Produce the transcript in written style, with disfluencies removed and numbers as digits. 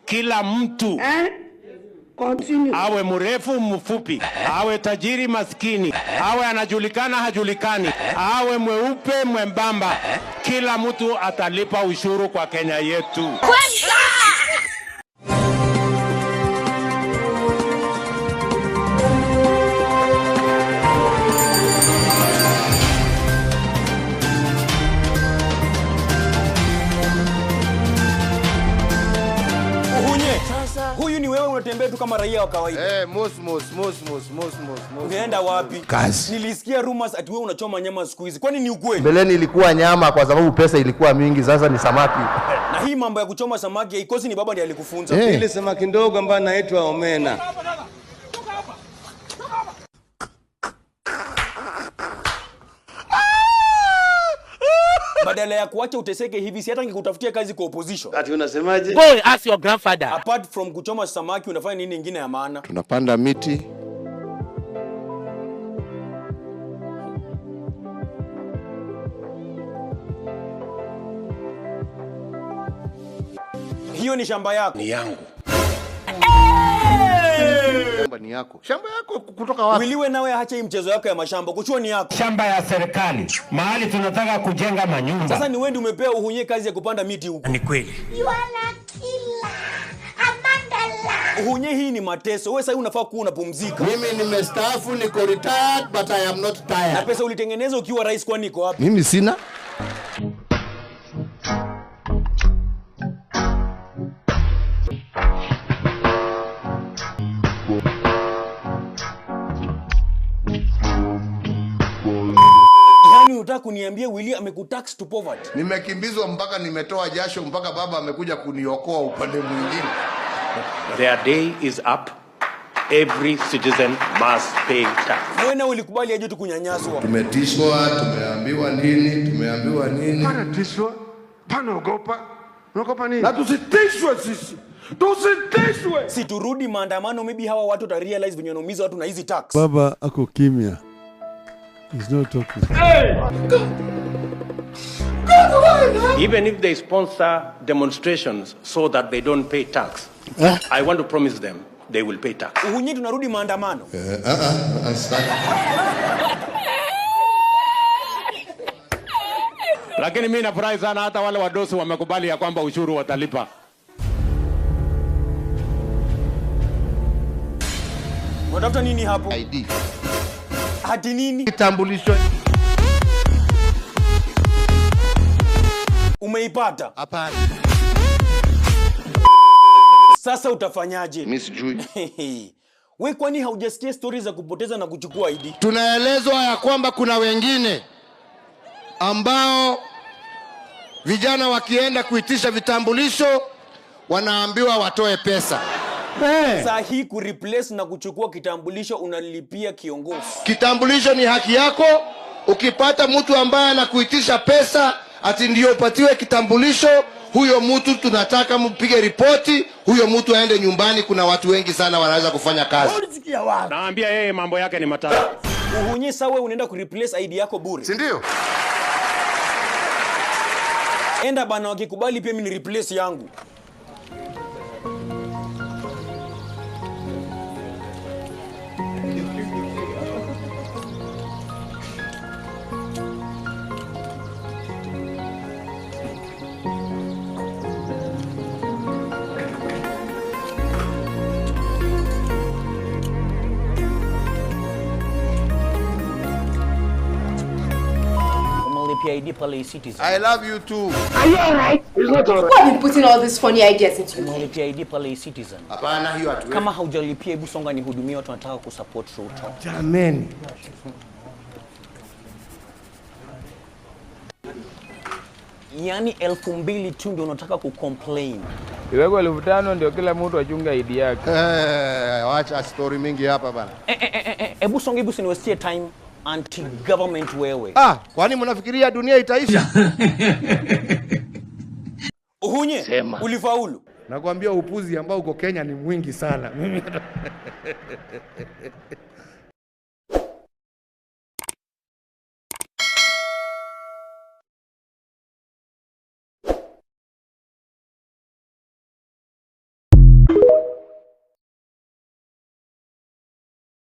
Kila mtu Continue. awe mrefu mfupi, awe tajiri maskini, awe anajulikana hajulikani, awe mweupe mwembamba, kila mtu atalipa ushuru kwa Kenya yetu. Uhunye. Huyu ni wewe unatembea tu kama raia wa kawaida. Eh, mos mos mos mos mos mos mos. Unaenda wapi? Kazi. Nilisikia rumors ati wewe unachoma nyama siku hizi. Kwani ni ukweli? Mbeleni ilikuwa nyama kwa sababu pesa ilikuwa mingi, sasa ni samaki. Na hii mambo ya kuchoma samaki haikosi ni baba ndiye alikufunza. Ile samaki ndogo ambayo anaitwa omena. Badala ya kuacha uteseke hivi, si hata ngikutafutia kazi kwa opposition. Ati unasemaje? Go and ask your grandfather. Apart from kuchoma samaki unafanya nini ingine ya maana? Tunapanda miti. Hiyo ni shamba yako. Ni yangu. Shamba ni yako. Shamba yako kutoka wapi? Wiliwe nawe acha hii mchezo yako ya mashamba. Kuchua ni yako. Shamba ya serikali, mahali tunataka kujenga manyumba. Sasa ni wewe ndiye umepewa Uhunye kazi ya kupanda miti huko. Ni kweli. You are a killer, a mandala. Uhunye, hii ni mateso. Wewe sasa unafaa kuwa unapumzika. Mimi nimestaafu, niko retired but I am not Na tired. pesa ulitengeneza ukiwa rais kwani iko wapi? Mimi sina. Yaani unataka kuniambia Willy amekutax to poverty? Nimekimbizwa mpaka nimetoa jasho mpaka baba amekuja kuniokoa upande mwingine. Their day is up. Every citizen must pay tax. Wewe nawe ulikubali aje tu kunyanyaswa? Tumetishwa, tumeambiwa nini, tumeambiwa nini. Panatishwa, panaogopa. Unaogopa nini? Na tusitishwe sisi, tusitishwe. Si turudi maandamano, maybe hawa watu wata realize venye wanaumiza watu na hizi tax. Baba ako kimya. He's not talking. Even if they sponsor demonstrations so that they don't pay tax, I want to promise them they will pay tax. Uhunye, tunarudi maandamano. Sitaki. Lakini mimi nafurahi sana hata wale wadosi wamekubali ya kwamba ushuru watalipa. Unatafuta nini hapo? ID. Hati nini? Kitambulisho. Umeipata? Hapana. Sasa utafanyaje? Mimi sijui. We kwani haujasikia stori za kupoteza na kuchukua ID? Tunaelezwa ya kwamba kuna wengine ambao vijana wakienda kuitisha vitambulisho wanaambiwa watoe pesa. Saa hii kureplace na kuchukua kitambulisho unalipia kiongozi. Kitambulisho ni haki yako. Ukipata mtu ambaye anakuitisha pesa ati ndio upatiwe kitambulisho, huyo mtu tunataka mpige ripoti, huyo mtu aende nyumbani. Kuna watu wengi sana wanaweza kufanya kazi. Naambia yeye mambo yake ni matatu. Uhunye, sawa, unaenda kureplace ID yako bure. Si ndio? Enda bana, wakikubali pia mimi ni replace yangu. Umelipia ID pale Citizen. I love you too. Who have been putting all these funny ideas into your head? Umelipia ID pale Citizen. Hapana, hiyo hatuwezi. Kama haujalipia, hebu songa nihudumie watu wanataka kusupport Ruto. Jameni. Yaani 2000 tu ndio unataka kucomplain. Iwekwe 5000 ndio kila mtu achunge ID yake. Eh, wacha story mingi hapa bana. Hebu songa, hebu usiniwastie time anti government wewe. Ah, kwani mnafikiria dunia itaisha? Uhunye, ulifaulu. Nakwambia upuzi ambao uko Kenya ni mwingi sana. Mimi hata